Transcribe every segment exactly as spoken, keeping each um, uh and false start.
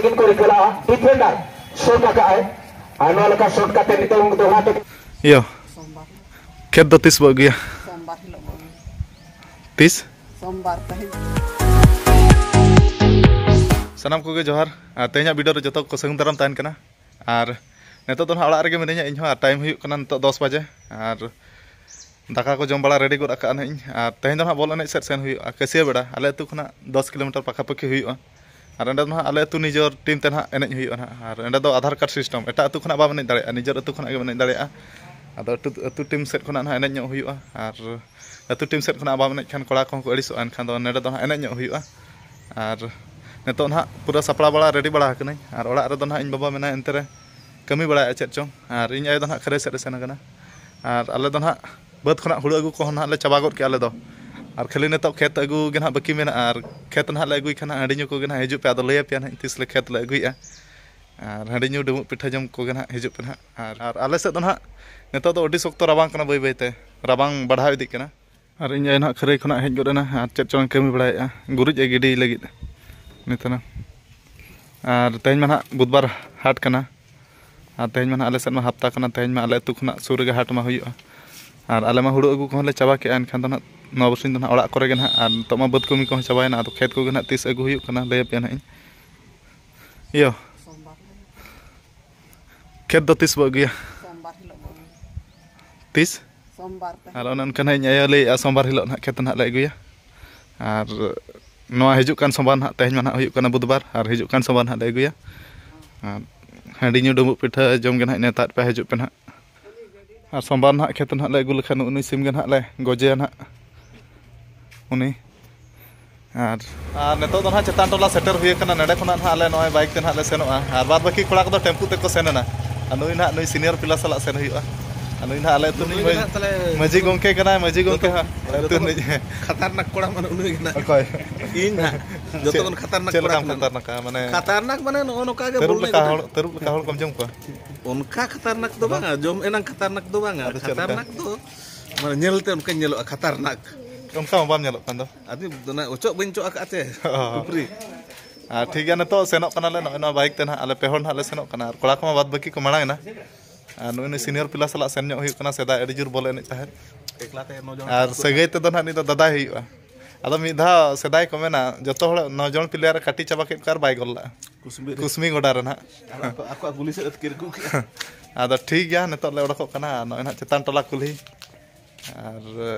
ᱠᱤᱱ ᱠᱚ ᱨᱤᱠᱟᱹ ᱞᱟᱜᱼᱟ, ᱰᱤᱯᱷᱮᱱᱰᱟᱨ ᱥᱩᱴ ᱟᱠᱟᱫ ᱟᱭ᱾ ᱟᱨ ᱱᱚᱣᱟ ᱞᱮᱠᱟ ᱥᱩᱴ ᱠᱟᱛᱮ ᱱᱤᱛᱚᱝ ᱫᱚᱦᱲᱟ ᱛᱮ ᱤᱭᱟᱹ, ᱥᱳᱢᱵᱟᱨ ᱦᱤᱞᱳᱜ᱾ ᱠᱷᱮᱛ ᱫᱚ ᱛᱤᱥ ᱵᱚ ᱟᱹᱜᱩᱭᱟ? ᱥᱳᱢᱵᱟᱨ ᱦᱤᱞᱳᱜ ᱵᱚ ᱟᱹᱜᱩᱭᱟ᱾ ᱛᱤᱥ? ᱥᱳᱢᱵᱟᱨ ᱛᱮᱦᱮᱧ᱾ ᱥᱟᱱᱟᱢ ᱠᱚᱜᱮ ᱡᱚᱦᱟᱨ᱾ ᱟᱨ ᱛᱮᱦᱮᱧᱟᱜ ᱵᱷᱤᱰᱤᱭᱳ ᱨᱮ ᱡᱚᱛᱚ ᱠᱚ ᱥᱟᱹᱜᱩᱱ ᱫᱟᱨᱟᱢ ᱛᱟᱦᱮᱱ ᱠᱟᱱᱟ᱾ ᱟᱨ ᱱᱤᱛᱚᱜ ᱫᱚ ᱱᱟᱦᱟᱜ ᱚᱲᱟᱜ ᱨᱮᱜᱮ ᱢᱤᱱᱟᱹᱧᱟ ᱤᱧ ᱦᱚᱸ, ᱟᱨ ᱴᱟᱭᱤᱢ ᱦᱩᱭᱩᱜ ᱠᱟᱱᱟ ᱱᱤᱛᱚᱜ ᱫᱚᱥ ᱵᱟᱡᱮ᱾ ᱟᱨ ᱫᱟᱠᱟ ᱠᱚ ᱡᱚᱢ ᱵᱟᱲᱟ ᱨᱮᱰᱤ ᱜᱚᱫ ᱟᱠᱟᱫᱼᱟ ᱱᱟᱦᱟᱜ ᱤᱧ᱾ ᱟᱨ ᱛᱮᱦᱮᱧ ᱫᱚ ᱱᱟᱦᱟᱜ ᱵᱚᱞ ᱮᱱᱮᱡ ᱥᱮᱫ ᱥᱮᱱ ᱦᱩᱭᱩᱜᱼᱟ, ᱠᱟᱹᱥᱤᱭᱟᱹ ᱵᱮᱲᱟ ᱟᱞᱮ ᱟᱹᱛᱩ ᱠᱷᱚᱱᱟᱜ ᱫᱚᱥ ᱠᱤᱞᱳᱢᱤᱴᱟᱨ ᱯᱟᱠᱷᱟ ᱯᱟᱹᱠᱷᱤ ᱦᱩᱭᱩᱜᱼᱟ᱾ ᱟᱨ ᱚᱸᱰᱮ ᱫᱚ ᱱᱟᱦᱟᱜ ᱟᱞᱮ ᱟᱹᱛᱩ ᱱᱤᱡᱮᱨ ᱴᱤᱢ ᱛᱮ ᱱᱟᱦᱟᱜ ᱮᱱᱮᱡ ᱦᱩᱭᱩᱜᱼᱟ ᱱᱟᱦᱟᱜ᱾ ᱟᱨ ᱚᱸᱰᱮ ᱫᱚ ᱟᱫᱷᱟᱨ ᱠᱟᱨᱰ ᱥᱤᱥᱴᱮᱢ, ᱮᱴᱟᱜ ᱟᱹᱛᱩ ᱠᱷᱚᱱᱟᱜ ᱵᱟᱢ ᱮᱱᱮᱡ ᱫᱟᱲᱮᱭᱟᱜᱼᱟ, ᱱᱤᱡᱮᱨ ᱟᱹᱛᱩ ᱠᱷᱚᱱᱟᱜ ᱜᱮᱢ ᱮᱱᱮᱡ ᱫᱟᱲᱮᱭᱟᱜᱼᱟ᱾ ᱟᱫᱚ ᱟᱹᱛᱩ, ᱟᱹᱛᱩ ᱴᱤᱢ ᱥᱮᱫ ᱠᱷᱚᱱᱟᱜ ᱱᱟᱦᱟᱜ ᱮᱱᱮᱡ ᱧᱚᱜ ᱦᱩᱭᱩᱜᱼᱟ᱾ ᱟᱨ ᱟᱹᱛᱩ ᱴᱤᱢ ᱥᱮᱫ ᱠᱷᱚᱱᱟᱜ ᱵᱟᱢ ᱮᱱᱮᱡ ᱠᱷᱟᱱ ᱠᱚᱲᱟ ᱠᱚᱦᱚᱸ ᱠᱚ ᱟᱹᱲᱤᱥᱚᱜᱼᱟ, ᱮᱱᱠᱷᱟᱱ ᱫᱚ ᱱᱚᱸᱰᱮ ᱫᱚ ᱱᱟᱦᱟᱜ ᱮᱱᱮᱡ ᱧᱚᱜ ᱦᱩᱭᱩᱜᱼᱟ᱾ ᱟᱨ ᱱᱤᱛᱚᱜ ᱱᱟᱦᱟᱜ ᱯᱩᱨᱟᱹ ᱥᱟᱯᱲᱟᱣ ᱵᱟᱲᱟ, ᱨᱮᱰᱤ ᱵᱟᱲᱟ ᱟᱠᱟᱱᱟᱹᱧ᱾ ᱟᱨ ᱚᱲᱟᱜ ᱨᱮᱫᱚ ᱱᱟᱦᱟᱜ ᱤᱧ ᱵᱟᱵᱟ ᱢᱮᱱᱟᱭᱟ, ᱮᱱᱛᱮ ᱨᱮ ᱠᱟᱹᱢᱤ ᱵᱟᱲᱟᱭᱟ ᱪᱮᱫ ᱪᱚᱝ᱾ ᱟᱨ ᱤᱧ ᱟᱭᱳ ᱫᱚ ᱱᱟᱦᱟᱜ ᱠᱷᱟᱹᱨᱟᱹᱭ ᱥᱮᱫ ᱮ ᱥᱮᱱ ᱟᱠᱟᱱᱟ᱾ ᱟᱨ ᱟᱞᱮ ᱫᱚ ᱱᱟᱦᱟᱜ ᱵᱟᱹᱫᱽ ᱠᱷᱚᱱᱟᱜ ᱦᱩᱲᱩ ᱟᱹᱜᱩ ᱠᱚᱦᱚᱸ ᱱᱟᱦᱟᱜ ᱞᱮ ᱪᱟᱵᱟ ᱜᱚᱫ ᱠᱮᱜᱼᱟ ᱟᱞᱮ ᱫᱚ᱾ ᱟᱨ ᱠᱷᱟᱹᱞᱤ ᱱᱤᱛᱚᱜ ᱠᱷᱮᱛ ᱟᱹᱜᱩ ᱜᱮ ᱱᱟᱦᱟᱜ ᱵᱟᱹᱠᱤ ᱢᱮᱱᱟᱜᱼᱟ᱾ ᱟᱨ ᱠᱷᱮᱛ ᱱᱟᱦᱟᱜ ᱞᱮ ᱟᱹᱜᱩᱭ ᱠᱷᱟᱱ ᱱᱟᱦᱟᱜ ᱦᱟᱺᱰᱤ ᱧᱩ ᱠᱚᱜᱮ ᱱᱟᱦᱟᱜ ᱦᱤᱡᱩᱜ ᱯᱮ, ᱟᱫᱚ ᱞᱟᱹᱭ ᱟᱯᱮᱭᱟ ᱱᱟᱦᱟᱜ ᱛᱤᱥ ᱞᱮ ᱠᱷᱮᱛ ᱞᱮ ᱟᱹᱜᱩᱭᱮᱫᱼᱟ᱾ ᱟᱨ ᱦᱟᱺᱰᱤ ᱧᱩ ᱰᱩᱸᱵᱩᱜ ᱯᱤᱴᱷᱟᱹ ᱡᱚᱢ ᱠᱚᱜᱮ ᱱᱟᱦᱟᱜ ᱦᱤᱡᱩᱜ ᱯᱮ ᱱᱟᱦᱟᱜ᱾ ᱟᱨ, ᱟᱨ ᱟᱞᱮ ᱥᱮᱫ ᱫᱚ ᱱᱟᱦᱟᱜ ᱱᱤᱛᱚᱜ ᱫᱚ ᱟᱹᱰᱤ ᱥᱚᱠᱛᱚ ᱨᱟᱵᱟᱝ ᱠᱟᱱᱟ, ᱵᱟᱹᱭ ᱵᱟᱹᱭ ᱛᱮ ᱨᱟᱵᱟᱝ ᱵᱟᱲᱦᱟᱣ ᱤᱫᱤᱜ ᱠᱟᱱᱟ᱾ ᱟᱨ ᱤᱧ ᱟᱭᱳ ᱱᱟᱦᱟᱜ ᱠᱷᱟᱹᱨᱟᱹᱭ ᱠᱷᱚᱱᱟᱜ ᱦᱮᱡ ᱜᱚᱫ ᱮᱱᱟ ᱟᱨ ᱪᱮᱫ ᱪᱚᱝ ᱮ ᱠᱟᱹᱢᱤ ᱵᱟᱲᱟᱭᱮᱫᱼᱟ, ᱜᱩᱨᱤᱡ ᱮ ᱜᱤᱰᱤᱭ ᱞᱟᱹᱜᱤᱫ ᱱᱤᱛᱚᱜ᱾ ᱟᱨ ᱛᱮᱦᱮᱧ ᱢᱟ ᱱᱟᱦᱟᱜ ᱵᱩᱫᱷᱵᱟᱨ ᱦᱟᱴ ᱠᱟᱱᱟ᱾ ᱟᱨ ᱛᱮᱦᱮᱧ ᱢᱟ ᱱᱟᱦᱟᱜ ᱟᱞᱮ ᱥᱮᱫ ᱢᱟ ᱦᱟᱯᱛᱟ ᱠᱟᱱᱟ, ᱛᱮᱦᱮᱧ ᱢᱟ ᱟᱞᱮ ᱟᱹᱛᱩ ᱠᱷᱚᱱᱟᱜ ᱥᱩᱨ ᱨᱮᱜᱮ ᱦᱟᱴ ᱢᱟ ᱦᱩᱭᱩᱜᱼᱟ᱾ ᱟᱨ ᱟᱞᱮ ᱢᱟ ᱦᱩᱲᱩ ᱟᱹᱜᱩ ᱠᱚᱦᱚᱸ ᱞᱮ ᱪᱟᱵᱟ ᱠᱮᱜᱼᱟ, ᱮᱱᱠᱷᱟᱱ ᱫᱚ ᱱᱟᱦᱟᱜ ᱱᱚᱣᱟ ᱵᱟᱨᱥᱤᱧ ᱫᱚ ᱱᱟᱦᱟᱜ ᱚᱲᱟᱜ ᱠᱚᱨᱮ ᱜᱮ ᱱᱟᱦᱟᱜ᱾ ᱟᱨ ᱱᱤᱛᱚᱜ ᱢᱟ ᱵᱟᱹᱫᱽ ᱠᱟᱹᱢᱤ ᱠᱚᱦᱚᱸ ᱪᱟᱵᱟᱭᱮᱱᱟ, ᱟᱫᱚ ᱠᱷᱮᱛ ᱠᱚᱜᱮ ᱱᱟᱦᱟᱜ ᱛᱤᱥ ᱟᱹᱜᱩ ᱦᱩᱭᱩᱜ ᱠᱟᱱᱟ, ᱞᱟᱹᱭ ᱟᱯᱮᱭᱟ ᱱᱟᱦᱟᱜ ᱤᱧ᱾ ᱤᱭᱟᱹ, ᱥᱳᱢᱵᱟᱨ ᱦᱤᱞᱳᱜ᱾ ᱠᱷᱮᱛ ᱫᱚ ᱛᱤᱥ ᱵᱚ ᱟᱹᱜᱩᱭᱟ? ᱥᱳᱢᱵᱟᱨ ᱦᱤᱞᱳᱜ ᱵᱚ ᱟᱹᱜᱩᱭᱟ᱾ ᱛᱤᱥ? ᱥᱳᱢᱵᱟᱨ ᱛᱮ᱾ ᱟᱨ ᱚᱱᱮ ᱚᱱᱠᱟ ᱱᱟᱦᱟᱜ ᱤᱧ ᱟᱭᱳ ᱞᱟᱹᱭᱮᱫᱼᱟ, ᱥᱳᱢᱵᱟᱨ ᱦᱤᱞᱳᱜ ᱱᱟᱦᱟᱜ ᱠᱷᱮᱛ ᱱᱟᱦᱟᱜ ᱞᱮ ᱟᱹᱜᱩᱭᱟ᱾ ᱟᱨ ᱱᱚᱣᱟ ᱦᱤᱡᱩᱜ ᱠᱟᱱ ᱥᱳᱢᱵᱟᱨ ᱱᱟᱦᱟᱜ, ᱛᱮᱦᱮᱧ ᱢᱟ ᱱᱟᱦᱟᱜ ᱦᱩᱭᱩᱜ ᱠᱟᱱᱟ ᱵᱩᱫᱷᱵᱟᱨ, ᱟᱨ ᱦᱤᱡᱩᱜ ᱠᱟᱱ ᱥᱳᱢᱵᱟᱨ ᱱᱟᱦᱟᱜ ᱞᱮ ᱟᱹᱜᱩᱭᱟ᱾ ᱟᱨ ᱦᱟᱺᱰᱤ ᱧᱩ ᱰᱩᱸᱵᱩᱜ ᱯᱤᱴᱷᱟᱹ ᱡᱚᱢ ᱜᱮ ᱱᱟᱦᱟᱜ ᱱᱮᱣᱛᱟᱭᱮᱫ ᱯᱮ, ᱦᱤᱡᱩᱜ ᱯᱮ ᱱᱟᱦᱟᱜ᱾ ᱟᱨ ᱥᱳᱢᱵᱟᱨ ᱱᱟᱦᱟᱜ ᱠᱷᱮᱛ ᱱᱟᱦᱟᱜ ᱞᱮ ᱟᱹᱜᱩ ᱞᱮᱠᱷᱟᱱ ᱩᱱᱤ ᱥᱤᱢ ᱜᱮ ᱱᱟᱦᱟᱜ ᱞᱮ ᱜᱚᱡᱮᱭᱟ ᱱᱟᱦᱟᱜ᱾ ᱩᱱᱤ ᱟᱨ, ᱟᱨ ᱱᱤᱛᱚᱜ ᱫᱚ ᱱᱟᱦᱟᱜ ᱪᱮᱛᱟᱱ ᱴᱚᱞᱟ ᱥᱮᱴᱮᱨ ᱦᱩᱭ ᱟᱠᱟᱱᱟ᱾ ᱱᱚᱸᱰᱮ ᱠᱷᱚᱱᱟᱜ ᱱᱟᱦᱟᱜ ᱟᱞᱮ ᱱᱚᱜᱼᱚᱭ ᱵᱟᱭᱤᱠ ᱛᱮ ᱱᱟᱦᱟᱜ ᱞᱮ ᱥᱮᱱᱚᱜᱼᱟ, ᱟᱨ ᱵᱟᱫ ᱵᱟᱹᱠᱤ ᱠᱚᱲᱟ ᱠᱚᱫᱚ ᱴᱮᱢᱯᱩ ᱛᱮᱠᱚ ᱥᱮᱱ ᱮᱱᱟ᱾ ᱟᱨ ᱱᱩᱭ ᱱᱟᱦᱟᱜ, ᱱᱩᱭ ᱥᱤᱱᱤᱭᱚᱨ ᱯᱞᱮᱭᱟᱨ ᱥᱟᱞᱟᱜ ᱥᱮᱱ ᱦᱩᱭᱩᱜᱼᱟ᱾ ᱟᱨ ᱱᱩᱭ ᱱᱟᱦᱟᱜ ᱟᱞᱮ ᱟᱹᱛᱩ ᱱᱩᱭ ᱨᱤᱱᱤᱡ ᱜᱮ ᱢᱟᱹᱡᱷᱤ, ᱱᱟᱦᱟᱜ ᱛᱟᱞᱮ ᱢᱟᱹᱡᱷᱤ ᱜᱚᱢᱠᱮ ᱡᱚᱛᱚ, ᱠᱟᱱᱟᱭ, ᱢᱟᱹᱡᱷᱤ ᱜᱚᱢᱠᱮ ᱡᱚᱛᱚ ᱦᱟᱸᱜ ᱟᱹᱛᱩ ᱨᱤᱱᱤᱡ᱾ ᱠᱷᱟᱛᱟᱨᱱᱟᱠ ᱠᱚᱲᱟ ᱢᱟᱱᱮ ᱩᱱᱤ ᱜᱮ ᱱᱟᱦᱟᱜ᱾ ᱚᱠᱚᱭ? ᱤᱧ ᱱᱟᱦᱟᱜ᱾ ᱡᱚᱛᱚ ᱪᱮᱫ, ᱠᱷᱚᱱ ᱠᱷᱟᱛᱟᱨᱱᱟᱠ ᱪᱮᱫ ᱠᱚᱲᱟ ᱞᱮᱠᱟᱢ ᱠᱟᱱᱟ᱾ ᱠᱷᱟᱛᱟᱨᱱᱟᱠᱟ? ᱢᱟᱱᱮ ᱠᱷᱟᱛᱟᱨᱱᱟᱠ ᱢᱟᱱᱮ ᱱᱚᱜᱼᱚ ᱱᱚᱝᱠᱟ ᱜᱮ ᱛᱟᱹᱨᱩᱵ ᱵᱚᱞ ᱞᱮᱠᱟ ᱮᱱᱮᱡ ᱦᱚᱲ, ᱠᱟᱱᱟ᱾ ᱛᱟᱹᱨᱩᱵ ᱞᱮᱠᱟ ᱦᱚᱲ ᱠᱚᱢ ᱡᱚᱢ ᱠᱚᱣᱟ? ᱚᱱᱠᱟ ᱠᱷᱟᱛᱟᱨᱱᱟᱠ ᱫᱚ ᱵᱟᱝᱟ, ᱡᱚᱢ ᱮᱱᱟᱝ ᱠᱷᱟᱛᱟᱨᱱᱟᱠ ᱫᱚ ᱵᱟᱝᱟ᱾ ᱟᱫᱚ ᱪᱮᱫ ᱞᱮᱠᱟ? ᱠᱷᱟᱛᱟᱨᱱᱟᱠ ᱫᱚ ᱢᱟᱱᱮ ᱧᱮᱞᱛᱮ ᱚᱱᱠᱟᱧ ᱧᱮᱞᱚᱜᱼᱟ ᱠᱷᱟᱛᱟᱨᱱᱟᱠ᱾ ᱚᱱᱠᱟ ᱢᱟ ᱵᱟᱢ ᱧᱮᱞᱚᱜ ᱠᱟᱱ ᱫᱚ᱾ ᱟᱫᱚ ᱚᱱᱟ ᱚᱪᱚᱜ ᱵᱟᱹᱧ ᱚᱪᱚᱜ ᱟᱠᱟᱫ ᱛᱮ ᱚ᱾ ᱯᱩᱠᱷᱨᱤ᱾ ᱟᱨ ᱴᱷᱤᱠ ᱜᱮᱭᱟ, ᱱᱤᱛᱚᱜ ᱥᱮᱱᱚᱜ ᱠᱟᱱᱟᱞᱮ ᱱᱚᱜᱼᱚᱭ ᱱᱚᱣᱟ ᱵᱟᱭᱤᱠ ᱛᱮ ᱱᱟᱦᱟᱜ᱾ ᱟᱞᱮ ᱯᱮ ᱦᱚᱲ ᱱᱟᱦᱟᱜ ᱞᱮ ᱥᱮᱱᱚᱜ ᱠᱟᱱᱟ, ᱟᱨ ᱠᱚᱲᱟ ᱠᱚᱢᱟ ᱵᱟᱫ ᱵᱟᱹᱠᱤ ᱠᱚ ᱢᱟᱲᱟᱝ ᱮᱱᱟ᱾ ᱟᱨ ᱱᱩᱭ ᱱᱩᱭ ᱥᱤᱱᱤᱭᱚᱨ ᱯᱞᱮᱭᱟᱨ ᱥᱟᱞᱟᱜ ᱥᱮᱱ ᱧᱚᱜ ᱦᱩᱭᱩᱜ ᱠᱟᱱᱟ, ᱥᱮᱫᱟᱭ ᱟᱹᱰᱤ ᱡᱳᱨ ᱵᱚᱞ ᱮᱱᱮᱡ ᱛᱟᱦᱮᱸᱫ᱾ ᱟᱨ ᱥᱟᱹᱜᱟᱹᱭ ᱛᱮᱫᱚ ᱱᱟᱦᱟᱜ ᱱᱩᱭ ᱫᱚ ᱫᱟᱫᱟᱭ ᱦᱩᱭᱩᱜᱼᱟ᱾ ᱟᱫᱚ ᱢᱤᱫ ᱫᱷᱟᱣ ᱥᱮᱫᱟᱭ ᱠᱚ ᱢᱮᱱᱟ, ᱡᱚᱛᱚ ᱦᱚᱲ ᱱᱚ ᱡᱚᱱ ᱯᱞᱮᱭᱟᱨ ᱮ ᱠᱟᱹᱴᱤ ᱪᱟᱵᱟ ᱠᱮᱫ ᱠᱚᱣᱟ ᱟᱨ ᱵᱟᱭ ᱜᱳᱞ ᱞᱟᱜᱼᱟ᱾ ᱠᱩᱥᱢᱤ ᱨᱮ᱾ ᱠᱩᱥᱢᱤ ᱜᱚᱰᱟ ᱨᱮ ᱱᱟᱦᱟᱜ᱾ ᱟᱨ ᱟᱠᱚ-, ᱟᱠᱚᱣᱟᱜ ᱜᱩᱞᱤ ᱥᱮᱫ ᱟᱹᱛᱠᱤᱨ ᱟᱹᱜᱩ ᱠᱮᱜᱼᱟ᱾ ᱟᱫᱚ ᱴᱷᱤᱠ ᱜᱮᱭᱟ, ᱱᱤᱛᱚᱜ ᱞᱮ ᱚᱰᱚᱠᱚᱜ ᱠᱟᱱᱟ᱾ ᱱᱚᱜᱼᱚᱭ ᱱᱟᱦᱟᱜ ᱪᱮᱛᱟᱱ ᱴᱚᱞᱟ ᱠᱩᱞᱦᱤ᱾ ᱟᱨ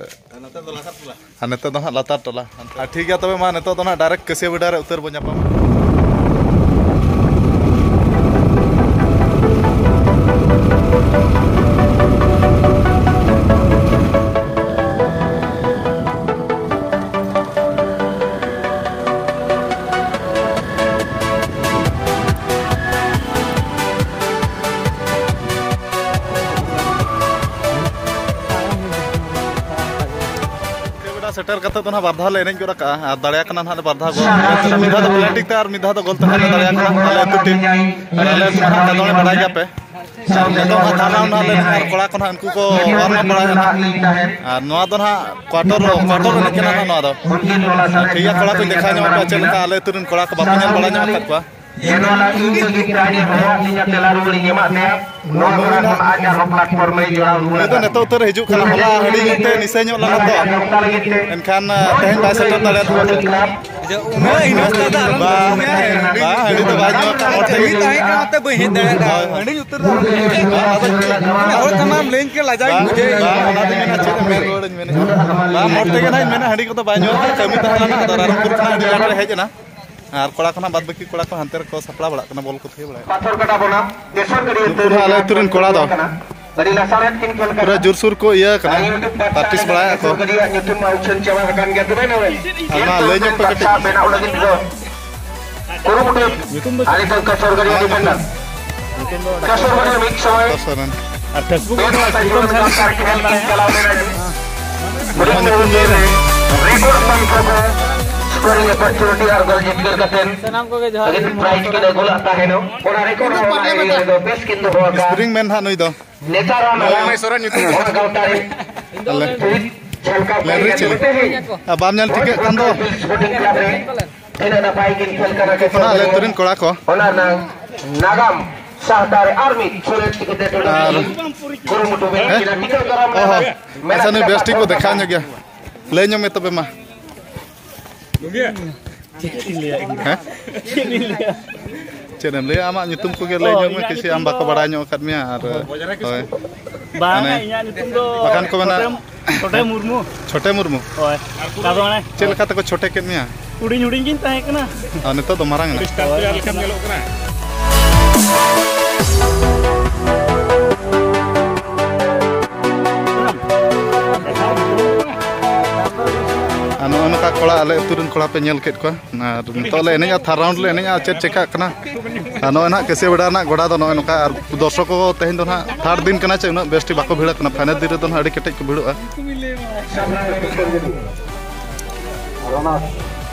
ᱟᱨ ᱱᱚᱛᱮ ᱫᱚ ᱞᱟᱛᱟᱨ ᱴᱚᱞᱟ᱾ ᱟᱨ ᱱᱤᱛᱚᱜ ᱫᱚ ᱱᱟᱦᱟᱜ ᱞᱟᱛᱟᱨ ᱴᱚᱞᱟ᱾ ᱟᱨ ᱴᱷᱤᱠ ᱜᱮᱭᱟ, ᱛᱚᱵᱮ ᱢᱟ ᱱᱤᱛᱚᱜ ᱫᱚ ᱱᱟᱦᱟᱜ ᱰᱟᱭᱨᱮᱠᱴ ᱠᱟᱹᱥᱤᱭᱟᱹ ᱵᱮᱰᱟ ᱨᱮ ᱩᱛᱟᱹᱨ ᱵᱚᱱ ᱧᱟᱯᱟᱢᱟ᱾ ᱵᱮᱰᱟ ᱥᱮᱴᱮᱨ ᱠᱟᱛᱮ ᱫᱚ ᱱᱟᱦᱟᱜ ᱵᱟᱨ ᱫᱷᱟᱣ ᱞᱮ ᱮᱱᱮᱡ ᱜᱚᱫ ᱟᱠᱟᱜᱼᱟ ᱟᱨ ᱫᱟᱲᱮᱭᱟᱜ ᱠᱟᱱᱟ ᱱᱟᱦᱟᱜ ᱞᱮ ᱵᱟᱨ ᱫᱷᱟᱣ ᱜᱚᱞ᱾ ᱢᱤᱫ ᱫᱷᱟᱣ ᱫᱚ ᱯᱮᱱᱟᱞᱴᱤ ᱛᱮ ᱟᱨ ᱢᱤᱫ ᱫᱷᱟᱣ ᱫᱚ ᱜᱚᱞ ᱛᱮ ᱱᱟᱦᱟᱜ ᱞᱮ ᱫᱟᱲᱮᱭᱟᱜ ᱠᱟᱱᱟ ᱟᱞᱮ ᱟᱹᱛᱩ ᱴᱤᱢ᱾ ᱟᱨ ᱟᱞᱮ ᱱᱟᱦᱟᱜ ᱠᱟᱫᱚᱢ ᱵᱟᱲᱟᱭ ᱜᱮᱭᱟ ᱯᱮ᱾ ᱱᱤᱛᱚᱜ ᱢᱟ ᱛᱷᱟᱨᱰ ᱨᱟᱣᱩᱱᱰ ᱱᱟᱦᱟᱜ ᱞᱮ ᱮᱱᱮᱡᱼᱟ ᱟᱨ ᱠᱚᱲᱟ ᱠᱚ ᱱᱟᱦᱟᱜ ᱩᱱᱠᱩ ᱠᱚ ᱣᱟᱨᱢ ᱟᱯ ᱵᱟᱲᱟᱭᱟ ᱱᱟᱦᱟᱜ᱾ ᱟᱨ ᱱᱚᱣᱟ ᱫᱚ ᱱᱟᱦᱟᱜ ᱠᱣᱟᱴᱚᱨ, ᱠᱣᱟᱴᱚᱨ ᱮᱱᱮᱡ ᱠᱟᱱᱟ ᱱᱟᱦᱟᱜ ᱱᱚᱣᱟ ᱫᱚ᱾ ᱴᱷᱤᱠ ᱜᱮᱭᱟ, ᱠᱚᱲᱟ ᱠᱚᱧ ᱫᱮᱠᱷᱟᱣ ᱧᱚᱜ ᱟᱯᱮᱭᱟ ᱪᱮᱫ ᱞᱮᱠᱟ ᱟᱞᱮ ᱟᱹᱛᱩ ᱨᱮᱱ ᱠᱚᱲᱟ ᱠᱚ ᱵᱟᱯᱮ ᱧᱮᱞ ᱵᱟᱲᱟ ᱧᱚᱜ ᱟᱠᱟᱫ ᱠᱚᱣᱟ᱾ ᱡᱮ ᱱᱚᱣᱟ ᱞᱟᱹᱜᱤᱫ ᱤᱧ ᱞᱟᱹᱜᱤᱫ ᱛᱮ ᱟᱹᱰᱤ ᱦᱚᱦᱚ ᱟᱹᱫᱤᱧᱟ, ᱛᱮᱞᱟ ᱨᱩᱣᱟᱹᱲᱤᱧ ᱮᱢᱟᱫ ᱢᱮᱭᱟ᱾ ᱱᱚᱣᱟ ᱱᱩᱭ ᱠᱚᱲᱟ ᱫᱚ ᱠᱷᱚᱱ ᱟᱡ ᱟᱨᱦᱚᱸ platform ᱨᱮ ᱡᱚᱲᱟᱣ ᱨᱩᱣᱟᱹᱲ ᱱᱩᱭ ᱫᱚ ᱟᱠᱟᱱᱟ᱾ ᱱᱤᱛᱚᱜ ᱩᱛᱟᱹᱨ ᱨᱮ ᱦᱤᱡᱩᱜ ᱠᱟᱱᱟ, ᱦᱚᱞᱟ ᱦᱟᱺᱰᱤ ᱧᱩ ᱛᱮ ᱱᱤᱥᱟᱹ ᱧᱚᱜ ᱞᱮᱱᱟ ᱛᱚ᱾ ᱱᱚᱣᱟ ᱞᱟᱹᱜᱤᱫ ᱛᱮ ᱮᱱᱠᱷᱟᱱ, ᱛᱮᱦᱮᱧ ᱵᱟᱭ ᱥᱮᱴᱮᱨ ᱫᱟᱲᱮᱭᱟᱫᱟ᱾ ᱩᱱᱟᱹᱜ ᱤᱱᱟᱹ ᱛᱮ ᱫᱚ ᱟᱞᱚᱢ ᱵᱟ, ᱧᱩᱭᱟ, ᱦᱟᱺᱰᱤ ᱵᱟ, ᱦᱟᱺᱰᱤ ᱫᱚ ᱵᱟᱭ ᱧᱩ ᱟᱠᱟᱫ ᱦᱚᱲ ᱛᱮᱜᱮ᱾ ᱦᱟᱺᱰᱤ ᱛᱟᱦᱮᱸ ᱠᱟᱱᱟ ᱛᱮ ᱵᱟᱹᱧ ᱦᱮᱡ ᱫᱟᱲᱮᱭᱟᱫᱟ᱾ ᱦᱳᱭ᱾ ᱦᱟᱺᱰᱤᱧ ᱩᱛᱟᱹᱨ ᱫᱟ᱾ ᱵᱟ, ᱚᱱᱟ ᱫᱚ ᱪᱮᱫ? ᱦᱚᱲ ᱥᱟᱢᱟᱝ ᱞᱟᱹᱭᱟᱹᱧ ᱠᱟᱱᱟ, ᱞᱟᱡᱟᱣ ᱵᱟ, ᱤᱧ ᱵᱩᱡᱷᱟᱹᱣ ᱵᱟ, ᱮᱫᱟ᱾ ᱚᱱᱟ ᱫᱚ ᱢᱮᱱᱟ ᱪᱮᱫ ᱮᱢ ᱢᱮᱱ ᱨᱩᱣᱟᱹᱲᱟᱹᱧ ᱢᱮᱱᱮᱫᱼᱟ᱾ ᱵᱟ, ᱦᱚᱲ ᱛᱮᱜᱮ ᱱᱟᱦᱟᱜ ᱤᱧ ᱢᱮᱱᱟ, ᱦᱟᱺᱰᱤ ᱠᱚᱫᱚ ᱵᱟᱭ ᱧᱩ ᱟᱠᱟᱫ, ᱠᱟᱹᱢᱤ ᱛᱟᱦᱮᱸ ᱞᱮᱱᱟ, ᱟᱫᱚ ᱨᱟᱭᱨᱚᱝᱯᱩᱨ ᱠᱷᱚᱱᱟᱜ ᱟᱹᱰᱤ ᱞᱮᱴ ᱨᱮ ᱦᱮᱡ ᱮᱱᱟ᱾ ᱟᱨ ᱠᱚᱲᱟ ᱠᱚ ᱱᱟᱦᱟᱜ ᱵᱟᱫ ᱵᱟᱹᱠᱤ ᱠᱚᱲᱟ ᱠᱚ ᱦᱟᱱᱛᱮ ᱨᱮᱠᱚ ᱥᱟᱯᱲᱟᱣ ᱵᱟᱲᱟᱜ ᱠᱟᱱᱟ, ᱵᱚᱞ ᱠᱚ ᱛᱷᱤᱭᱟᱹ ᱵᱟᱲᱟᱭᱟ᱾ ᱯᱟᱛᱷᱚᱨ ᱠᱟᱴᱟ ᱵᱚᱱᱟ, ᱫᱮᱥᱚᱨ ᱜᱟᱹᱰᱤ ᱱᱩᱠᱩ ᱩᱛᱟᱹᱨ ᱱᱟᱦᱟᱜ ᱟᱞᱮ ᱟᱹᱛᱩ ᱨᱮᱱ ᱠᱚᱲᱟ ᱫᱚ ᱠᱟᱱᱟ᱾ ᱟᱹᱰᱤ ᱞᱟᱥᱟᱲᱦᱮᱫ ᱠᱤᱱ ᱠᱷᱮᱞ ᱠᱟᱱᱟ᱾ ᱯᱩᱨᱟᱹ ᱡᱳᱨᱥᱳᱨ ᱠᱚ ᱤᱭᱟᱹ ᱠᱟᱱᱟ, ᱟᱨ YouTube ᱯᱨᱮᱠᱴᱤᱥ ᱯᱟᱦᱴᱟ ᱵᱟᱲᱟᱭᱮᱫᱼᱟ ᱠᱚ᱾ ᱫᱮᱥᱚᱨ ᱜᱟᱹᱰᱤᱭᱟᱜ ᱧᱩᱛᱩᱢ ᱢᱟ ᱩᱪᱷᱟᱹᱱ ᱪᱟᱵᱟ ᱟᱠᱟᱱ ᱜᱮᱭᱟ, ᱛᱚᱵᱮ ᱱᱚᱜᱼᱚᱭ ᱟᱨ ᱢᱟ ᱞᱟᱹᱭ ᱧᱚᱜ ᱯᱮ ᱠᱟᱹᱴᱤᱡ᱾ ᱵᱮᱱᱟᱣ ᱞᱟᱹᱜᱤᱫ ᱫᱚ ᱠᱩᱨᱩᱢᱩᱴᱩ᱾ ᱧᱩᱛᱩᱢ ᱫᱚ ᱪᱮᱫ? ᱟᱞᱮ ᱫᱚ ᱠᱟᱥᱚᱨ ᱜᱟᱹᱰᱤ ᱰᱤᱯᱷᱮᱱᱰᱟᱨ᱾ ᱠᱟᱥᱚᱨ ᱜᱟᱹᱰᱤ ᱢᱤᱫ ᱥᱚᱢᱚᱭ ᱠᱟᱥᱚᱨ ᱨᱮᱱ᱾ ᱟᱨ Facebook ᱨᱮ ᱵᱮᱥ ᱧᱩᱛᱩᱢ ᱠᱷᱮᱞ ᱠᱷᱮᱞ ᱪᱟᱞᱟᱣ ᱞᱮᱱᱟ᱾ ᱱᱚᱣᱟ ᱧᱩᱛᱩᱢ ᱞᱟᱹᱭ ᱨᱮ᱾ ᱨᱮᱠᱚᱨᱰ ᱥᱚᱝᱠᱷᱟ ᱠᱚ ᱥᱠᱳᱨᱤᱝ ᱚᱯᱚᱨᱪᱩᱱᱤᱴᱤ ᱟᱨ ᱜᱳᱞ ᱡᱤᱛᱠᱟᱹᱨ ᱠᱟᱛᱮ ᱥᱟᱱᱟᱢ ᱠᱚᱜᱮ ᱡᱚᱦᱟᱨ ᱜᱮ᱾ ᱯᱨᱟᱭᱤᱡᱽ ᱠᱤᱱ ᱟᱹᱜᱩ ᱞᱟᱜ ᱛᱟᱦᱮᱱᱚᱜ᱾ ᱚᱱᱟ ᱨᱮᱠᱚᱨᱰ ᱦᱚᱸ ᱚᱱᱟ ᱮᱨᱤᱭᱟ ᱨᱮᱫᱚ ᱵᱮᱥ ᱠᱤᱱ ᱫᱚᱦᱚ ᱟᱠᱟᱫ᱾ ᱥᱯᱨᱤᱝ ᱢᱮᱱ ᱱᱟᱦᱟᱜ ᱱᱩᱭ ᱫᱚ᱾ ᱱᱮᱛᱟᱨ ᱦᱚᱸ ᱱᱚᱣᱟ ᱥᱚᱨᱮᱱ ᱧᱩᱛᱩᱢ ᱫᱚ᱾ ᱚᱱᱟ ᱜᱟᱶᱛᱟ ᱨᱮ ᱟᱞᱮ ᱡᱷᱟᱞᱠᱟᱣ ᱞᱮᱱᱰᱨᱤ ᱠᱟᱱ ᱪᱤᱞᱤ? ᱜᱮᱭᱟ᱾ ᱟᱨ ᱵᱟᱢ ᱧᱮᱞ ᱴᱷᱤᱠᱟᱹᱜ ᱠᱟᱱ ᱫᱚ᱾ ᱥᱯᱳᱨᱴᱤᱝ ᱠᱞᱟᱵᱽ ᱨᱮ ᱛᱤᱱᱟᱹᱜ ᱱᱟᱯᱟᱭ ᱠᱤᱱ ᱠᱷᱮᱞ ᱠᱟᱱᱟ ᱠᱤᱱ ᱠᱷᱮᱞ ᱠᱟᱱᱟ ᱟᱞᱮ ᱟᱹᱛᱩ ᱨᱮᱱ ᱠᱚᱲᱟ ᱠᱚ᱾ ᱚᱱᱟ ᱨᱮᱱᱟᱝ ᱱᱟᱜᱟᱢ ᱥᱟᱶᱛᱟ ᱨᱮ ᱟᱨ ᱢᱤᱫ ᱥᱩᱨᱮᱛ ᱪᱤᱠᱟᱹᱛᱮ ᱴᱚᱞᱟ ᱟᱨ ᱠᱩᱨᱩᱢᱩᱴᱩ ᱢᱮᱱᱟᱜ ᱦᱮᱸ? ᱠᱤᱱᱟ ᱴᱤᱠᱟᱹ ᱫᱟᱨᱟᱢ ᱚᱦᱚ᱾ ᱨᱮᱱᱟᱜ ᱢᱮᱱᱟᱜ ᱟᱪᱪᱷᱟ, ᱱᱩᱭ ᱠᱟᱫᱟ ᱵᱮᱥ ᱴᱷᱤᱠ ᱵᱚ ᱠᱟᱛᱷᱟ ᱫᱮᱠᱷᱟᱣ ᱠᱟᱱᱟ᱾ ᱧᱚᱜ ᱜᱮᱭᱟ᱾ ᱞᱟᱹᱭ ᱧᱚᱜ ᱢᱮ ᱛᱚᱵᱮ ᱢᱟ᱾ ᱦᱮᱸ? ᱪᱮᱫ ᱮᱢ ᱞᱟᱹᱭᱟ? ᱟᱢᱟᱜ ᱧᱩᱛᱩᱢ ᱠᱚᱜᱮ ᱞᱟᱹᱭ ᱚ, ᱧᱚᱜ ᱢᱮ, ᱤᱧᱟᱹᱜ ᱠᱤᱪᱷᱩ ᱧᱩᱛᱩᱢ ᱟᱢ ᱵᱟᱠᱚ ᱫᱚ ᱵᱟᱲᱟᱭ ᱧᱚᱜ ᱟᱠᱟᱫ ᱢᱮᱭᱟ ᱟᱨ ᱦᱳᱭ᱾ ᱵᱟᱝ, ᱢᱟᱱᱮ ᱤᱧᱟᱹᱜ ᱧᱩᱛᱩᱢ ᱫᱚ ᱵᱟᱠᱷᱟᱱ ᱠᱚ ᱢᱮᱱᱟ ᱪᱷᱳᱴᱮ, ᱪᱷᱳᱴᱮ ᱢᱩᱨᱢᱩ᱾ ᱪᱷᱳᱴᱮ ᱢᱩᱨᱢᱩ? ᱦᱳᱭ᱾ ᱟᱫᱚ ᱢᱟᱱᱮ ᱪᱮᱫ ᱞᱮᱠᱟ ᱛᱮᱠᱚ ᱪᱷᱳᱴᱮ ᱠᱮᱫ ᱢᱮᱭᱟ? ᱦᱩᱰᱤᱧ ᱦᱩᱰᱤᱧ ᱜᱤᱧ ᱛᱟᱦᱮᱸ ᱠᱟᱱᱟ᱾ ᱟᱨ ᱱᱤᱛᱚᱜ ᱫᱚ ᱢᱟᱨᱟᱝ ᱮᱱᱟ? ᱦᱳᱭ᱾ ᱟᱨ ᱱᱚᱜᱼᱚ ᱱᱚᱝᱠᱟ ᱠᱚᱲᱟ, ᱟᱞᱮ ᱟᱹᱛᱩ ᱨᱮᱱ ᱠᱚᱲᱟ ᱯᱮ ᱧᱮᱞ ᱠᱮᱫ ᱠᱚᱣᱟ᱾ ᱟᱨ ᱱᱤᱛᱚᱜ ᱞᱮ ᱮᱱᱮᱡᱼᱟ, ᱛᱷᱟᱨᱰ ᱨᱟᱣᱩᱱᱰ ᱞᱮ ᱮᱱᱮᱡᱼᱟ, ᱪᱮᱫ ᱪᱮᱠᱟᱜ ᱠᱟᱱᱟ᱾ ᱟᱨ ᱱᱚᱜᱼᱚᱭ ᱱᱟᱦᱟᱜ ᱠᱮᱥᱤᱭᱟᱹ ᱵᱮᱰᱟ ᱨᱮᱱᱟᱜ ᱜᱚᱰᱟ ᱫᱚ ᱱᱚᱜᱼᱚᱭ ᱱᱚᱝᱠᱟ᱾ ᱟᱨ ᱫᱚᱨᱥᱚᱠ ᱠᱚ ᱛᱮᱦᱮᱧ ᱫᱚ ᱱᱟᱦᱟᱜ ᱛᱷᱟᱨᱰ ᱫᱤᱱ ᱠᱟᱱᱟ, ᱪᱮ ᱩᱱᱟᱹᱜ ᱵᱮᱥ ᱴᱷᱤᱠ ᱵᱟᱠᱚ ᱵᱷᱤᱲᱚᱜ ᱠᱟᱱᱟ᱾ ᱯᱷᱟᱭᱱᱟᱞ ᱫᱤᱱ ᱨᱮᱫᱚ ᱱᱟᱦᱟᱜ ᱟᱹᱰᱤ ᱠᱮᱴᱮᱡ ᱠᱚ ᱵᱷᱤᱲᱚᱜᱼᱟ᱾ ᱟᱨ ᱚᱱᱟ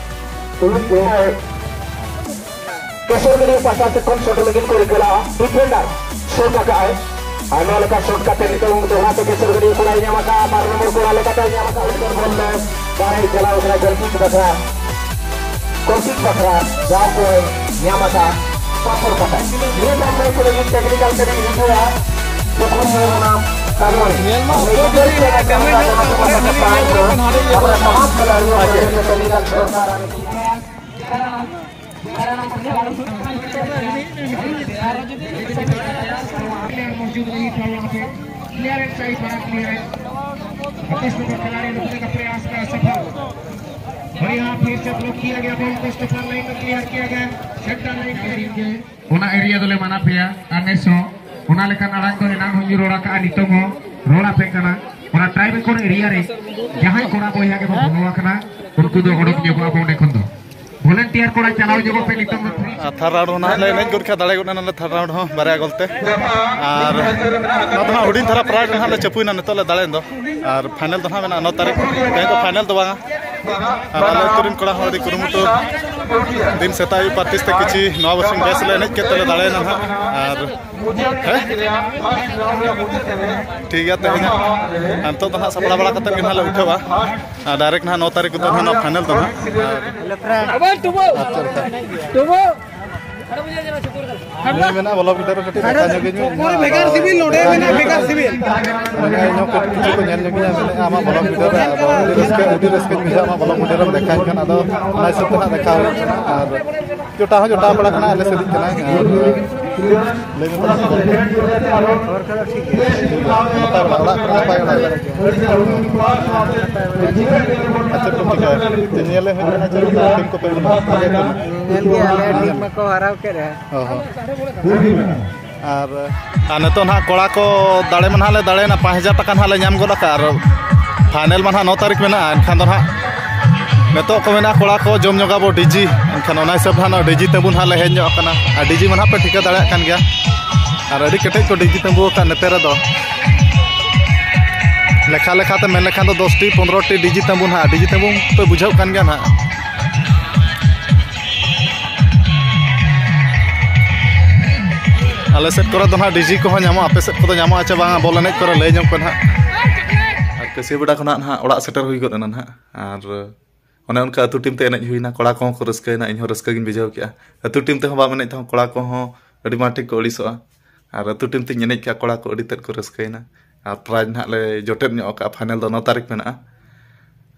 ᱛᱩᱞᱩᱡ ᱜᱮ ᱠᱮᱥᱚᱨ ᱜᱟᱹᱰᱤᱭᱟᱹ ᱯᱟᱦᱴᱟ ᱥᱮᱫ ᱠᱷᱚᱱ ᱥᱚᱴ ᱞᱟᱹᱜᱤᱫ ᱠᱚ ᱨᱤᱠᱟᱹ ᱞᱟᱜᱼᱟ, ᱰᱤᱯᱷᱮᱱᱰᱟᱨ ᱥᱩᱴ ᱟᱠᱟᱫᱼᱟᱭ᱾ ᱟᱨ ᱱᱚᱣᱟ ᱞᱮᱠᱟ ᱥᱩᱴ ᱠᱟᱛᱮ ᱱᱤᱛᱚᱝ ᱫᱚᱦᱲᱟ ᱛᱮ ᱠᱮᱥᱚᱨ ᱜᱟᱹᱰᱤᱭᱟᱹ ᱠᱚᱲᱟᱭ ᱧᱟᱢ ᱟᱠᱟᱫᱼᱟ, ᱵᱟᱨ ᱱᱚᱢᱵᱚᱨ ᱠᱚᱲᱟ ᱞᱮᱠᱟᱛᱮ ᱧᱟᱢ ᱟᱠᱟᱫᱼᱟ, ᱩᱛᱛᱚᱨ ᱵᱚᱞ ᱫᱚ ᱵᱟᱦᱨᱮ ᱪᱟᱞᱟᱣ ᱠᱟᱱᱟ, ᱜᱳᱞᱠᱤᱯ ᱵᱟᱠᱷᱨᱟ, ᱜᱳᱞᱠᱤᱯ ᱵᱟᱠᱷᱨᱟ ᱡᱟᱦᱟᱸ ᱠᱚ ᱧᱟᱢ ᱟᱠᱟᱫᱼᱟ, ᱯᱟᱛᱷᱚᱨ ᱠᱟᱴᱟ᱾ ᱱᱤᱭᱟᱹ ᱛᱟᱭᱚᱢ ᱠᱚ ᱞᱟᱹᱜᱤᱫ ᱴᱮᱠᱱᱤᱠᱟᱞ ᱠᱟᱹᱴᱤᱡ ᱦᱤᱡᱩᱜᱼᱟ, ᱡᱚᱠᱷᱚᱱ ᱧᱮᱞ ᱚᱱᱟ ᱠᱟᱨᱚᱱ ᱧᱮᱞ ᱢᱟ ᱚᱠᱚᱭ ᱡᱩᱫᱤ ᱰᱮᱢᱮᱡᱽ ᱦᱩᱭᱩᱜ ᱠᱷᱟᱱ ᱦᱟᱸᱰᱮ ᱧᱮᱞᱚᱜ ᱠᱟᱱᱟ, ᱟᱵᱚ ᱥᱚᱢᱟᱡᱽ ᱠᱚ ᱞᱟᱹᱜᱤᱫ ᱟᱪᱪᱷᱟ᱾ ᱴᱮᱠᱱᱤᱠᱟᱞ ᱥᱚᱨᱠᱟᱨ ᱟᱨ क्लियरेंस चाहिए, बड़ा क्लियरेंस। पच्चीस नंबर खिलाड़ी रुकने का प्रयास का सफल। और यहाँ फिर से ब्लॉक किया गया, बॉल को स्टॉपर लाइन में क्लियर किया गया, सेंटर लाइन के ᱚᱱᱟ ᱮᱨᱤᱭᱟ ᱫᱚᱞᱮ ᱢᱟᱱᱟ ᱯᱮᱭᱟ᱾ ᱟᱨ ᱱᱮᱥ ᱦᱚᱸ ᱚᱱᱟ ᱞᱮᱠᱟᱱ ᱟᱲᱟᱝ ᱫᱚ ᱮᱱᱟᱝ ᱦᱚᱸᱧ ᱨᱚᱲ ᱟᱠᱟᱫᱼᱟ, ᱱᱤᱛᱚᱝ ᱦᱚᱸ ᱨᱚᱲ ᱟᱯᱮ ᱠᱟᱱᱟ᱾ ᱚᱱᱟ ᱴᱟᱭ ᱵᱨᱮᱠᱚᱨ ᱮᱨᱤᱭᱟ ᱨᱮ ᱡᱟᱦᱟᱸᱭ ᱠᱚᱲᱟ ᱵᱚᱭᱦᱟ ᱜᱮᱵᱚ ᱵᱚᱞᱚ ᱟᱠᱟᱱᱟ, ᱩᱱᱠᱩ ᱫᱚ ᱚᱰᱚᱠ ᱧᱚᱜᱚᱜ ᱟᱵᱚ ᱚᱸᱰᱮ ᱠᱷᱚᱱ ᱫᱚ᱾ ᱵᱷᱚᱞᱮᱱᱴᱤᱭᱟᱨ ᱠᱚᱲᱟ ᱪᱟᱞᱟᱣ ᱧᱚᱜᱚᱜ ᱯᱮ ᱱᱤᱛᱚᱝ ᱫᱚ ᱯᱷᱨᱤ᱾ ᱟᱨ ᱛᱷᱟᱨᱰ ᱨᱟᱣᱩᱱᱰ ᱦᱚᱸ ᱱᱟᱦᱟᱜ ᱞᱮ ᱮᱱᱮᱡ ᱜᱚᱫ ᱠᱮᱫᱟ, ᱫᱟᱲᱮ ᱜᱚᱫ ᱮᱱᱟᱞᱮ ᱛᱷᱟᱨᱰ ᱨᱟᱣᱩᱱᱰ ᱦᱚᱸ ᱵᱟᱨᱭᱟ ᱜᱳᱞ ᱛᱮ᱾ ᱟᱨ ᱱᱚᱣᱟ ᱫᱚ ᱱᱟᱦᱟᱜ ᱦᱩᱰᱤᱧ ᱫᱷᱟᱨᱟ ᱯᱨᱟᱭᱤᱡᱽ ᱨᱮ ᱱᱟᱦᱟᱜ ᱞᱮ ᱪᱟᱯᱩᱭᱮᱱᱟ ᱱᱤᱛᱚᱜ ᱞᱮ ᱫᱟᱲᱮᱭᱮᱱ ᱫᱚ᱾ ᱟᱨ ᱯᱷᱟᱭᱱᱮᱞ ᱫᱚ ᱱᱟᱦᱟᱜ ᱢᱮᱱᱟᱜᱼᱟ ᱱᱚ ᱛᱟᱹᱨᱤᱠᱷ, ᱛᱮᱦᱮᱧ ᱫᱚ ᱯᱷᱟᱭᱱᱮᱞ ᱫᱚ ᱵᱟᱝᱟ᱾ ᱟᱨ ᱟᱞᱮ ᱟᱹᱛᱩ ᱨᱮᱱ ᱠᱚᱲᱟ ᱦᱚᱸ ᱟᱹᱰᱤ ᱠᱩᱨᱩᱢᱩᱴᱩ ᱫᱤᱱ ᱥᱮᱛᱟᱜ ᱟᱹᱭᱩᱵ ᱯᱨᱮᱠᱴᱤᱥ ᱛᱮ ᱠᱤᱪᱷᱤ ᱱᱚᱣᱟ ᱵᱚᱪᱷᱚᱨ ᱵᱮᱥ ᱞᱮ ᱮᱱᱮᱡ ᱠᱮᱫ ᱛᱮᱞᱮ ᱫᱟᱲᱮᱭᱮᱱᱟ ᱱᱟᱦᱟᱜ᱾ ᱟᱨ ᱦᱮᱸ? ᱴᱷᱤᱠ ᱜᱮᱭᱟ, ᱛᱮᱦᱮᱧ ᱟᱨ ᱱᱤᱛᱚᱜ ᱫᱚ ᱱᱟᱦᱟᱜ ᱥᱟᱯᱲᱟᱣ ᱵᱟᱲᱟ ᱠᱟᱛᱮᱫ ᱜᱮ ᱱᱟᱦᱟᱜ ᱞᱮ ᱩᱴᱷᱟᱹᱣᱟ᱾ ᱟᱨ ᱰᱟᱭᱨᱮᱠᱴ ᱱᱟᱦᱟᱜ ᱱᱚ ᱛᱟᱹᱨᱤᱠᱷ ᱠᱚᱫᱚ ᱱᱟᱦᱟᱜ ᱱᱚᱣᱟ ᱯᱷᱟᱭᱱᱮᱞ ᱫᱚ ᱱᱟᱦᱟᱜ᱾ ᱟᱨ ᱱᱤᱭᱟᱹ ᱢᱮᱱᱟᱜᱼᱟ, ᱵᱞᱚᱠ ᱞᱤᱰᱟᱨ ᱨᱮ ᱠᱟᱹᱴᱤᱡ ᱫᱮᱠᱷᱟ ᱧᱚᱜ ᱤᱧ ᱢᱮ᱾ ᱵᱷᱮᱜᱟᱨ ᱥᱤᱵᱤᱞ, ᱱᱚᱰᱮ ᱢᱮᱱᱟᱜᱼᱟ ᱵᱷᱮᱜᱟᱨ ᱥᱤᱵᱤᱞ᱾ ᱢᱟᱱᱮ ᱤᱧ ᱦᱚᱸ ᱠᱟᱹᱴᱤᱡ ᱠᱤᱪᱷᱩ ᱠᱚ ᱧᱮᱞ ᱧᱚᱜ ᱤᱧᱟ, ᱢᱮᱱᱮᱫᱼᱟ, ᱟᱢᱟᱜ ᱵᱞᱚᱠ ᱞᱤᱰᱟᱨ ᱨᱮ, ᱟᱫᱚ ᱟᱹᱰᱤ ᱨᱟᱹᱥᱠᱟᱹ, ᱟᱹᱰᱤ ᱨᱟᱹᱥᱠᱟᱹᱧ ᱵᱩᱡᱷᱟᱹᱣᱟ ᱟᱢᱟᱜ ᱵᱞᱚᱠ ᱞᱤᱰᱟᱨ ᱨᱮᱢ ᱫᱮᱠᱷᱟᱧ ᱠᱷᱟᱱ᱾ ᱟᱫᱚ ᱚᱱᱟ ᱦᱤᱥᱟᱹᱵ ᱛᱮ ᱱᱟᱦᱟᱜ ᱫᱮᱠᱷᱟ ᱦᱩᱭᱩᱜ ᱠᱟᱱᱟ᱾ ᱟᱨ ᱡᱚᱴᱟᱣ ᱦᱚᱸ ᱡᱚᱴᱟᱣ ᱵᱟᱲᱟ ᱠᱟᱱᱟ, ᱟᱞᱮ ᱥᱮᱫ ᱠᱟᱱᱟ᱾ ᱟᱨ ᱞᱟᱹᱭ ᱢᱮ ᱛᱟᱞᱟᱝ᱾ ᱱᱟᱯᱟᱭ ᱵᱟᱲᱟ, ᱚᱲᱟᱜ ᱠᱚᱨᱮ ᱱᱟᱯᱟᱭ ᱵᱟᱲᱟ? ᱟᱨ ᱪᱮᱫ ᱠᱚᱢ ᱪᱤᱠᱟᱹᱭᱟ? ᱪᱮᱫ ᱧᱮᱞ ᱦᱩᱭᱩᱜ ᱠᱟᱱᱟ, ᱪᱮᱫ ᱞᱮᱠᱟ ᱴᱤᱢ ᱠᱚᱯᱮ ᱵᱮᱱᱟᱣ? ᱧᱮᱞ ᱜᱮ, ᱟᱞᱮ ᱴᱤᱢ ᱢᱟᱠᱚ ᱦᱟᱨᱟᱣ ᱠᱮᱫ ᱨᱮ᱾ ᱚ ᱦᱚᱸ᱾ ᱟᱨ, ᱟᱨ ᱱᱤᱛᱚᱜ ᱱᱟᱦᱟᱜ ᱠᱚᱲᱟ ᱠᱚ ᱫᱟᱲᱮ ᱢᱟ ᱱᱟᱦᱟᱜ ᱞᱮ ᱫᱟᱲᱮᱭᱮᱱᱟ, ᱯᱟᱸᱪ ᱦᱟᱡᱟᱨ ᱴᱟᱠᱟ ᱱᱟᱦᱟᱜ ᱞᱮ ᱧᱟᱢ ᱜᱚᱫ ᱟᱠᱟᱫᱼᱟ᱾ ᱟᱨ ᱯᱷᱟᱭᱱᱮᱞ ᱢᱟ ᱱᱟᱦᱟᱜ ᱱᱚ ᱛᱟᱹᱨᱤᱠᱷ ᱢᱮᱱᱟᱜᱼᱟ, ᱮᱱᱠᱷᱟᱱ ᱫᱚ ᱱᱟᱦᱟᱜ ᱱᱤᱛᱚᱜ ᱠᱚ ᱢᱮᱱᱟ ᱠᱚᱲᱟ ᱠᱚ ᱡᱚᱢ ᱧᱚᱜᱟᱵᱚ ᱰᱤᱡᱤ, ᱮᱱᱠᱷᱟᱱ ᱚᱱᱟ ᱦᱤᱥᱟᱹᱵᱽ ᱱᱟᱦᱟᱜ ᱱᱚᱣᱟ ᱰᱤᱡᱤ ᱛᱟᱹᱵᱩ ᱱᱟᱦᱟᱜ ᱞᱮ ᱦᱮᱡ ᱧᱚᱜ ᱟᱠᱟᱱᱟ᱾ ᱟᱨ ᱰᱤᱡᱤ ᱢᱟ ᱱᱟᱦᱟᱜ ᱯᱮ ᱴᱷᱤᱠᱟᱹ ᱫᱟᱲᱮᱭᱟᱜ ᱠᱟᱱ ᱜᱮᱭᱟ, ᱟᱨ ᱟᱹᱰᱤ ᱠᱮᱴᱮᱡ ᱠᱚ ᱰᱤᱡᱤ ᱛᱟᱹᱵᱩ ᱟᱠᱟᱫ ᱱᱚᱛᱮ ᱨᱮᱫᱚ᱾ ᱞᱮᱠᱷᱟ ᱞᱮᱠᱷᱟᱛᱮ ᱢᱮᱱ ᱞᱮᱠᱷᱟᱱ ᱫᱚ ᱫᱚᱥ ᱴᱤ ᱯᱚᱱᱨᱚ ᱴᱤ ᱰᱤᱡᱤ ᱛᱟᱹᱵᱩ ᱱᱟᱦᱟᱜ, ᱰᱤᱡᱤ ᱛᱟᱹᱵᱩ ᱯᱮ ᱵᱩᱡᱷᱟᱹᱣ ᱠᱟᱱ ᱜᱮᱭᱟ ᱱᱟᱦᱟᱜ᱾ ᱟᱞᱮ ᱥᱮᱫ ᱠᱚᱨᱮ ᱫᱚ ᱱᱟᱦᱟᱜ ᱰᱤᱡᱤ ᱠᱚᱦᱚᱸ ᱧᱟᱢᱚᱜᱼᱟ, ᱟᱯᱮ ᱥᱮᱫ ᱠᱚᱫᱚ ᱧᱟᱢᱚᱜᱼᱟ ᱪᱮ ᱵᱟᱝᱟ ᱵᱚᱞ ᱮᱱᱮᱡ ᱠᱚᱨᱮ, ᱞᱟᱹᱭ ᱧᱚᱜ ᱯᱮ ᱱᱟᱦᱟᱜ᱾ ᱟᱨ ᱠᱟᱹᱥᱤᱭᱟᱹᱵᱮᱰᱟ ᱠᱷᱚᱱᱟᱜ ᱱᱟᱦᱟᱜ ᱚᱲᱟᱜ ᱥᱮᱴᱮᱨ ᱦᱩᱭ ᱜᱚᱫ ᱮᱱᱟ ᱱᱟᱦᱟᱜ, ᱟᱨ ᱚᱱᱮ ᱚᱱᱠᱟ ᱟᱹᱛᱩ ᱴᱤᱢ ᱛᱮ ᱮᱱᱮᱡ ᱦᱩᱭᱱᱟ, ᱠᱚᱲᱟ ᱠᱚᱦᱚᱸ ᱠᱚ ᱨᱟᱹᱥᱠᱟᱹᱭᱮᱱᱟ, ᱤᱧᱦᱚᱸ ᱨᱟᱹᱥᱠᱟᱹ ᱜᱤᱧ ᱵᱩᱡᱷᱟᱹᱣ ᱠᱮᱜᱼᱟ᱾ ᱟᱹᱛᱩ ᱴᱤᱢ ᱛᱮᱦᱚᱸ ᱵᱟᱢ ᱮᱱᱮᱡ ᱛᱮᱦᱚᱸ ᱠᱚᱲᱟ ᱠᱚᱦᱚᱸ ᱟᱹᱰᱤ ᱢᱟᱨᱟᱝ ᱴᱷᱤᱠ ᱠᱚ ᱟᱹᱲᱤᱥᱚᱜᱼᱟ, ᱟᱨ ᱟᱹᱛᱩ ᱴᱤᱢ ᱛᱮᱧ ᱮᱱᱮᱡ ᱠᱮᱜᱼᱟ, ᱠᱚᱲᱟ ᱠᱚ ᱟᱹᱰᱤ ᱛᱮᱫ ᱠᱚ ᱨᱟᱹᱥᱠᱟᱹᱭᱮᱱᱟ᱾ ᱟᱨ ᱯᱨᱟᱭᱤᱡᱽ ᱱᱟᱦᱟᱜ ᱞᱮ ᱡᱚᱴᱮᱫ ᱧᱚᱜ ᱠᱟᱜᱼᱟ, ᱯᱷᱟᱭᱱᱮᱞ ᱫᱚ ᱱᱚ ᱛᱟᱹᱨᱤᱠᱷ ᱢᱮᱱᱟᱜᱼᱟ᱾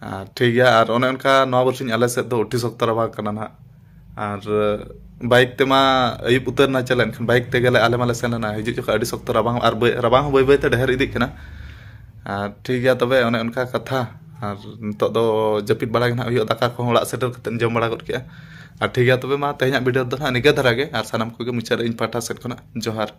ᱟᱨ ᱴᱷᱤᱠ ᱜᱮᱭᱟ, ᱟᱨ ᱚᱱᱮ ᱚᱱᱠᱟ ᱱᱚᱣᱟ ᱵᱚᱨᱥᱤᱧ ᱟᱞᱮ ᱥᱮᱫ ᱫᱚ ᱟᱹᱰᱤ ᱥᱚᱠᱛᱚ ᱨᱟᱵᱟᱝ ᱠᱟᱱᱟ ᱱᱟᱦᱟᱜ, ᱟᱨ ᱵᱟᱭᱤᱠ ᱛᱮᱢᱟ ᱟᱹᱭᱩᱵ ᱩᱛᱟᱹᱨ ᱱᱟ ᱪᱟᱞᱟᱜ, ᱮᱱᱠᱷᱟᱱ ᱵᱟᱭᱤᱠ ᱛᱮᱜᱮ ᱞᱮ, ᱟᱞᱮ ᱢᱟᱞᱮ ᱥᱮᱱ ᱞᱮᱱᱟ᱾ ᱦᱤᱡᱩᱜ ᱡᱚᱠᱷᱚᱱ ᱟᱹᱰᱤ ᱥᱚᱠᱛᱚ ᱨᱟᱵᱟᱝ, ᱟᱨ ᱵᱟᱹᱭ-, ᱨᱟᱵᱟᱝ ᱦᱚᱸ ᱵᱟᱹᱭ ᱵᱟᱹᱭ ᱛᱮ ᱰᱷᱮᱨ ᱤᱫᱤᱜ ᱠᱟᱱᱟ᱾ ᱟᱨ ᱴᱷᱤᱠ ᱜᱮᱭᱟ, ᱛᱚᱵᱮ ᱚᱱᱮ ᱚᱱᱠᱟ ᱠᱟᱛᱷᱟ᱾ ᱟᱨ ᱱᱤᱛᱚᱜ ᱫᱚ ᱡᱟᱹᱯᱤᱫ ᱵᱟᱲᱟ ᱜᱮ ᱱᱟᱦᱟᱜ ᱦᱩᱭᱩᱜᱼᱟ, ᱫᱟᱠᱟ ᱠᱚᱦᱚᱸ ᱚᱲᱟᱜ ᱥᱮᱴᱮᱨ ᱠᱟᱛᱮᱫ ᱡᱚᱢ ᱵᱟᱲᱟ ᱜᱚᱫ ᱠᱮᱜᱼᱟ᱾ ᱟᱨ ᱴᱷᱤᱠ ᱜᱮᱭᱟ, ᱛᱚᱵᱮ ᱢᱟ ᱛᱮᱦᱮᱧᱟᱜ ᱵᱷᱤᱰᱤᱭᱳ ᱫᱚ ᱱᱟᱦᱟᱜ ᱱᱤᱝᱠᱟᱹ ᱫᱷᱟᱨᱟ ᱜᱮ, ᱟᱨ ᱥᱟᱱᱟᱢ ᱠᱚᱜᱮ ᱢᱩᱪᱟᱹᱫ ᱨᱮ ᱤᱧ ᱯᱟᱦᱴᱟ ᱥᱮᱫ ᱠᱷᱚᱱᱟᱜ ᱡᱚᱦᱟᱨ᱾